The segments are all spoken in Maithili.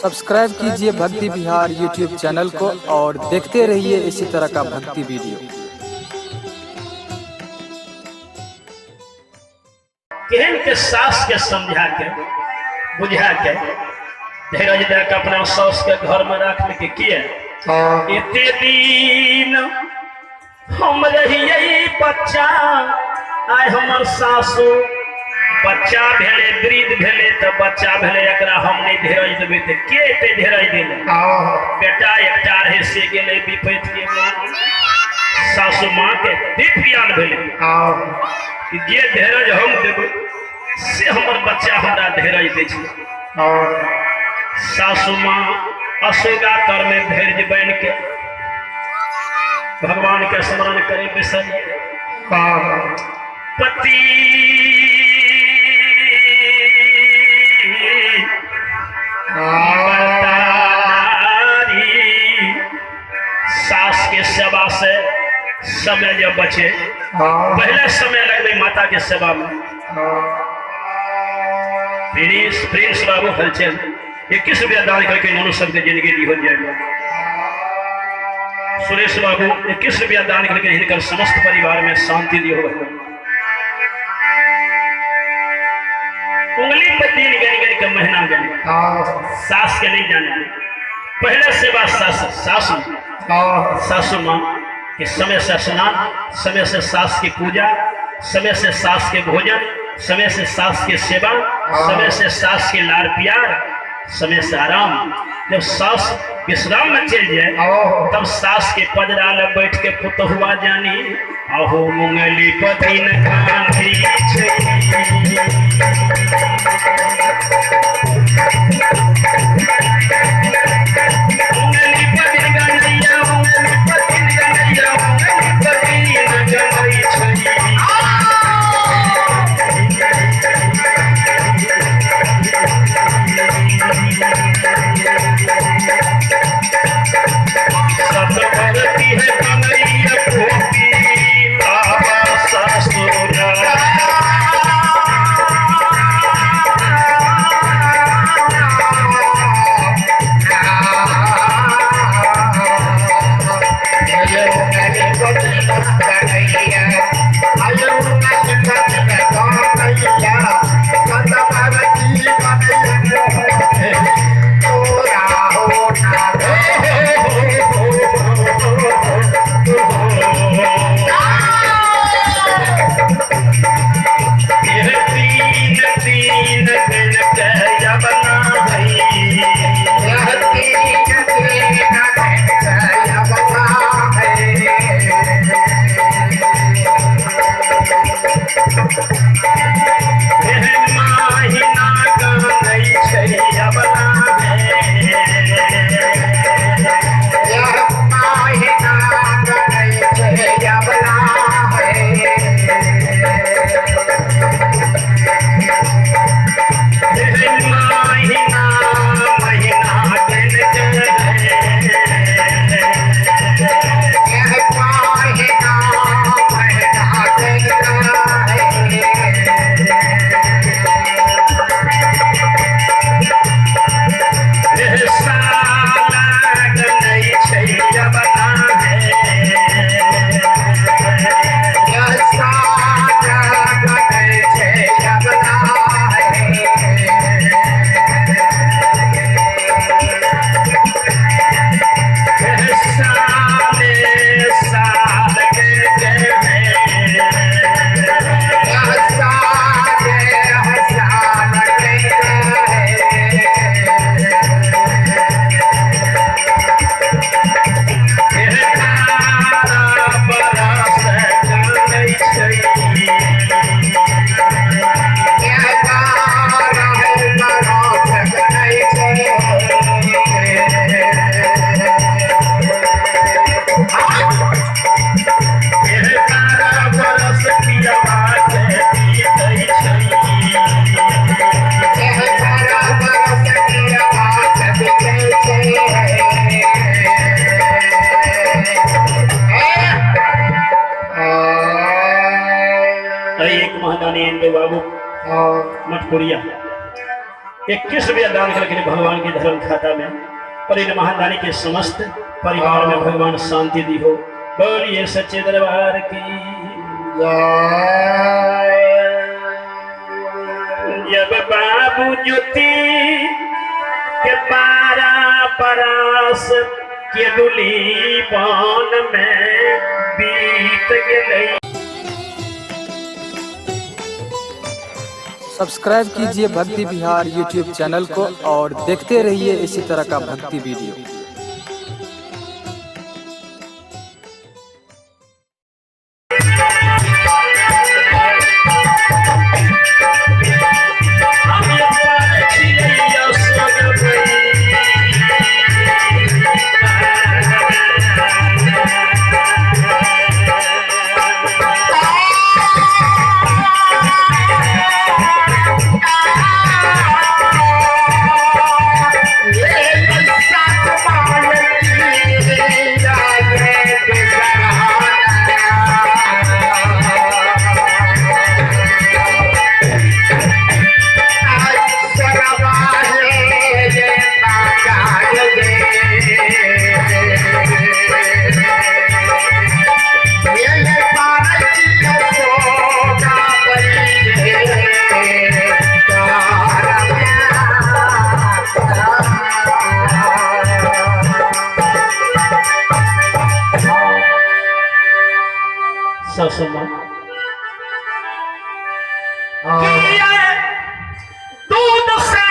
सब्सक्राइब कीजिए भक्ति बिहार यूट्यूब चैनल को और देखते रहिए इसी तरह का भक्ति वीडियो। केहन के सास के समझा के बुझा के धीरज दे के अपना सास के घर में राख के किए एते दिन हम रहिए बच्चा, आइ हमर सासु बच्चा भेले, वृद्ध भेले तऽ बच्चा भेले, एकरा हम नहीं धीरज देबै तऽ के एते धीरज देले? बेटा एकटा रहे से गेलै विपैत के। सासु माँ के दिव्य ज्ञान भेलै कि जे धीरज हम देबै से हमर बच्चा हमरा धीरज दै छै। सासु माँ असोगा तर में धैर्य बन के भगवान के स्मरण करे बैसलिए। पति सास के सेवा से समय जब बचे, पहले समय लगले माता के सेवा में। प्रिंस प्रिंस बाबू हलचल 21 रुपया दान करके नोनू सबके जिंदगी दी हो जाएगा। सुरेश बाबू 21 रुपया दान करके हिनकर समस्त परिवार में शांति दी हो। उंगली पर दिन गन गन के महीना गन, सास के नहीं जाने। पहले सेवा सास सासू सासू माँ के समय से स्नान, समय से सास की पूजा, समय से सास के भोजन, समय से सास के सेवा, समय से सास के लार प्यार, समय से आराम। जब सास विश्राम में चल जाए तब सास के पजरा में बैठ के पुतहुआ जानी अहो मुंगली पतिन कांधी छै। मुंगली पतिन गनैया, मुंगली पतिन गनैया, मुंगली पतिन गनै छै। सतभरती है कन्हैया गोपी बाबा ससुरा। यह तीन तीन दिन के यवना है। यह माहिना गानै छै यवना है। यह माहिना महिना दिन के यह साला गनै छै यवना है। यह साले साल के है। यह तारा बरस गानै छै। यह तारा बरस पियवा के पीतै छै। अरे एक महादानी इंदु बाबू मटकुरिया 21 रुपया दान करके भगवान के धर्म खाता में और इन महादानी के समस्त परिवार में भगवान शांति दी हो। बोलिए सच्चे दरबार की जब बाबू ज्योति के 12 बरस के दुली बन में बीत गई। सब्सक्राइब कीजिए भक्ति बिहार यूट्यूब चैनल को और देखते रहिए इसी तरह का भक्ति वीडियो। दूध से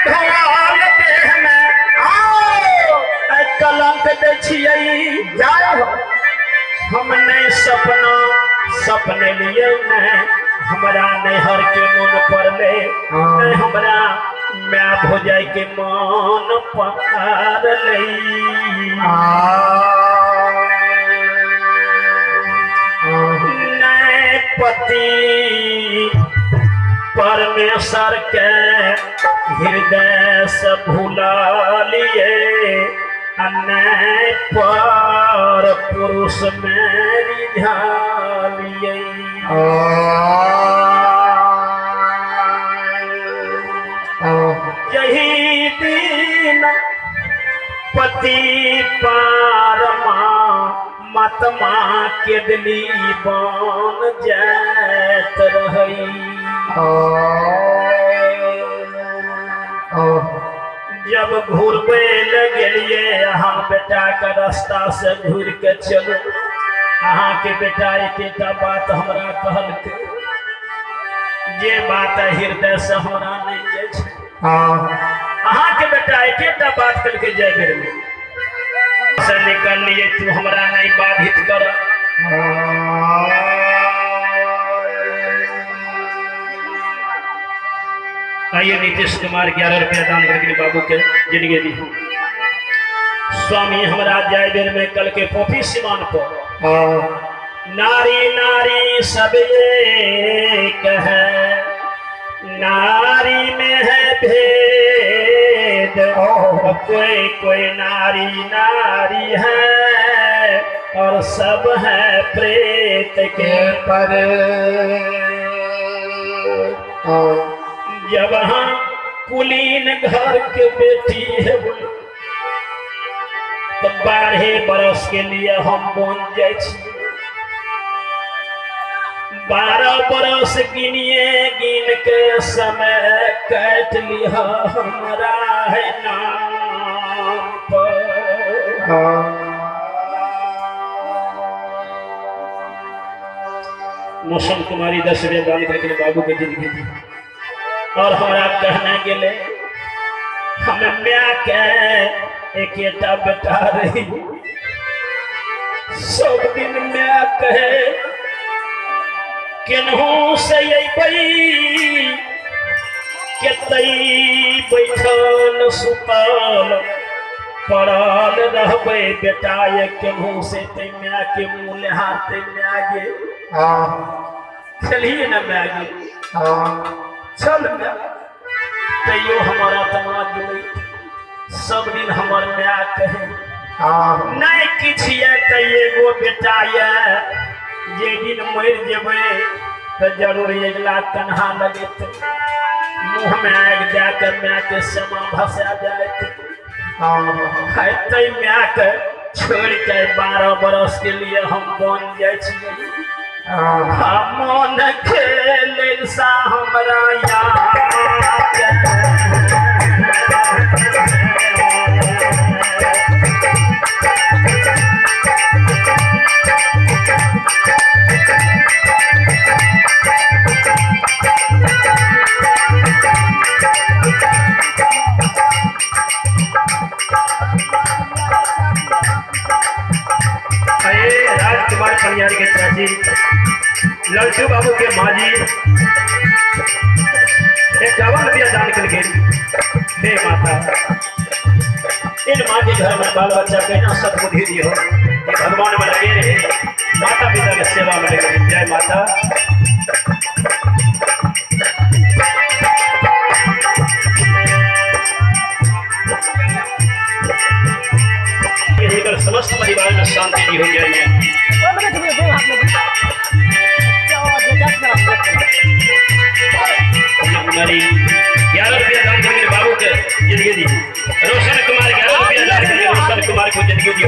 धोल देह में कलंक दै छियै हम नहीं सपना सपने लिए नहीं हमरा नैहर के मन पड़ले नहीं हमरा my भौजाई के मन पड़ले। नहीं पति परमेश्वर के हृदय से भुला लिए नहीं पर पुरुष में रिझा लिए। यही दिन पति पारमा मतमा के दिली बन जात रही। जब घूरबे लगलिए अहाँ बेटा के रास्ता से घूर के चलो। अहाँ के बेटा एक बात हमरा कहलकै जे बात हृदय से हमरा नहीं जाइ छै। अहाँ के बेटा एक बात कहलकै जाय बेर में से निकल लिए तू हमरा नहीं बाधित कर। आइए नीतीश कुमार 11 रुपया दान करके बाबू के जिंदगी दी। स्वामी हमरा जाय बेर में कल के पोपी सीमान पर नारी नारी सब एक है नारी में है भेद कोई कोई नारी नारी है और सब है प्रेत के पर। जब हम कुलीन घर के बेटी है तो 12 बरस के लिए हम बन जाए। 12 बरस गिनिए गिन के समय काट लिया हमारा है नाम पर। मौसम कुमारी 10 रुपया दान करके बाबू के जिंदगी दी और हमारा कहने गेले हमें माय के एक बेटा रही सब दिन माय कहे केनहू से अबै केतई बैठल सुतल पड़ल रहबै बेटा ये केनहू से तै माय के मुँह लेहाते माय गे खेलिए न माय गे चल माय तैयो हमारा आत्मा जुड़े सब दिन हमर माय कहे नहीं किछु ये तऽ एगो बेटा ये जे दिन मरि जेबै तऽ जरूर अगिला कन्हा लगेतै। मुँह में आगि दए के माय के समा भसा जायत। तै माय के छोड़ के 12 बरस के लिए हम बन जाइ छियै। मन खेल सा हमरा याद। राजकुमार कल्याण के चाची ललटू बाबू के माँ जी 51 रुपया दान करके। हे माता, इन माँ के घर में बाल बच्चा कहना सदबुद्धि दियो, ये भगवान में लगे रहे, माता पिता के सेवा में लगे रहे। जय माता। समस्त परिवार में शांति दी हो जाए। 11 रुपया दान करके बाबू के जिंदगी दी। रोशन कुमार 11 रुपया दान करके रोशन कुमार को जिंदगी दी।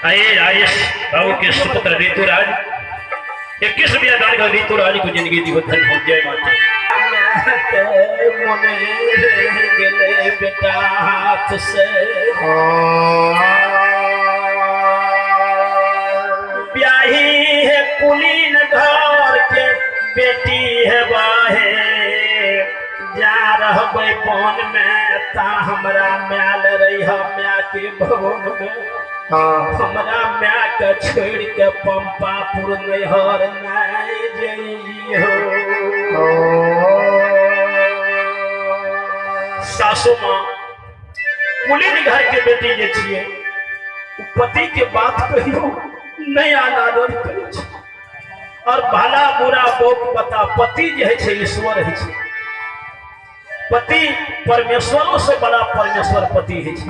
आइए राजेश बाबू के सुपुत्र ऋतुराज 21 रुपया दान कर ऋतुराज को जिंदगी दी हो। धन हो। जय माता। गेले बेटा हाथ से ब्याही है कुलीन घर के बेटी है बाहे, जा रहबै बन में ता हमरा मायल रही माय के भवन में। हमरा माय के छोड़ के पंपापुर नैहर नहीं जइहो। सासू माँ कुलीन घर के बेटी जे छियै पति के बात कहियो नहीं अनादर करै छै और भला बुरा बोक बता। पति जे है छै ईश्वर है छै, पति परमेश्वरों से बड़ा परमेश्वर पति है छै।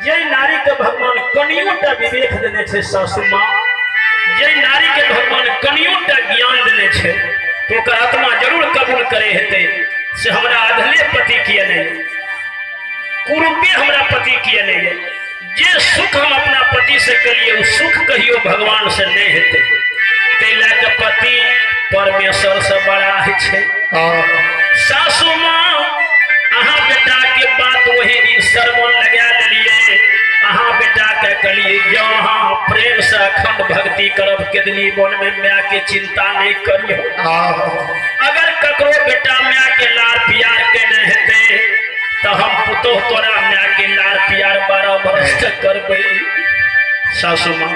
जे नारी के भगवान कनियोटा विवेक देने छै सासू माँ, जे नारी के भगवान कनियोटा ज्ञान देने छै तो ओकर आत्मा जरूर कबूल करे हेतै से हमरा अधले पति किए नहीं, कुरूपे हमरा पति किए नहीं। जे सुख हम अपना पति से करिए वो सुख कहियो भगवान से नहीं हेतै। तै लए के पति परमेश्वर से बड़ा है छै। सासू माँ अहाँ बेटा के बात वही दिन सरमन लगा देलिए। अहाँ बेटा के कहलिए जँ अहाँ प्रेम से अखंड भक्ति करब केदनी मन में माय के चिंता नहीं करियो। अगर ककरो बेटा माय के लार प्यार केने हेतै तो हम पुतोह तोरा माय के लार प्यार 12 बरस तक करबै। सासू माँ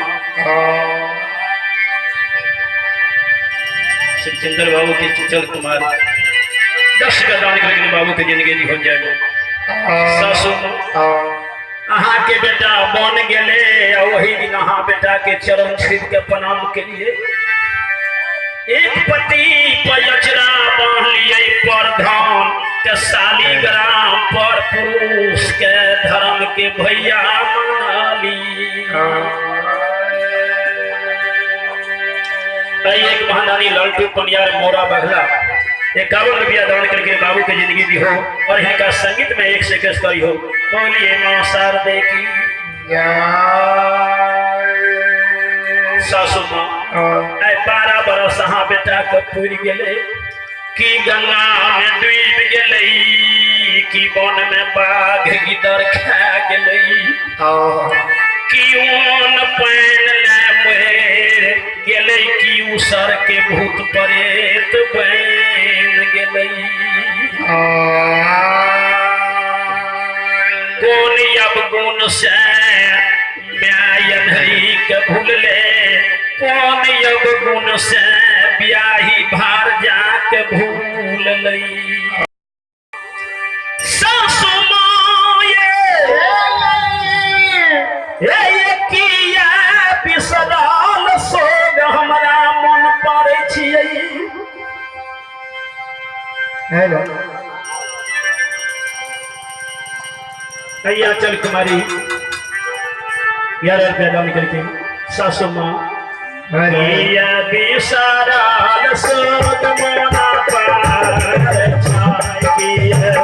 शिवचंद्र बाबू के चंचल कुमार 10 रुपया दान करके बाबू के जिंदगी दी हो जाएगा। सासू अहाँ के बेटा बन गेले वही दिन अहाँ बेटा के चरण छीप के प्रणाम के लिए एक पति पचरा बांध लिए पर धान के शालिग्राम पर पुरुष के धर्म के भैया मानी। एक महादानी ललटू पनियार मोरा बघला 51 रुपया दान करके बाबू के जिंदगी दी हो और इनका संगीत में एक से करी हो। बोलिए मां शारदे की। सासू माँ 12 बरस अहाँ बेटा के पुरि गेलै कि गंगा में डूबि गेलै कि वन में बाघ गिदड़ खा गेलै कि ओन पानि ले मरि गेलै कि उसर के भूत प्रेत बनि गेलै। कोन अवगुण से my के भूलले, कोन अवगुण से ब्याही भार जाके भूल लई। सासू माँ ये किया बिसरल सोग हमरा मन पड़ै छियै। हेलो अय्या चल कुमारी 11 रुपया दान करके सासू माँ किया बिसाराल सोद मोना पार छाय किया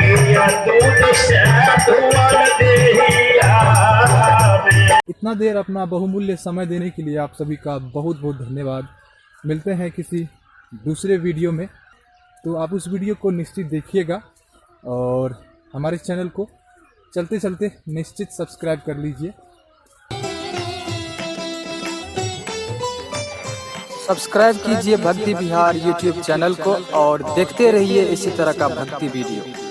किया दूध से धुअल देहिया रे। इतना देर अपना बहुमूल्य समय देने के लिए आप सभी का बहुत बहुत धन्यवाद। मिलते हैं किसी दूसरे वीडियो में, तो आप उस वीडियो को निश्चित देखिएगा और हमारे चैनल को चलते चलते निश्चित सब्सक्राइब कर लीजिए। सब्सक्राइब कीजिए भक्ति बिहार यूट्यूब चैनल को और देखते रहिए इसी तरह का भक्ति वीडियो।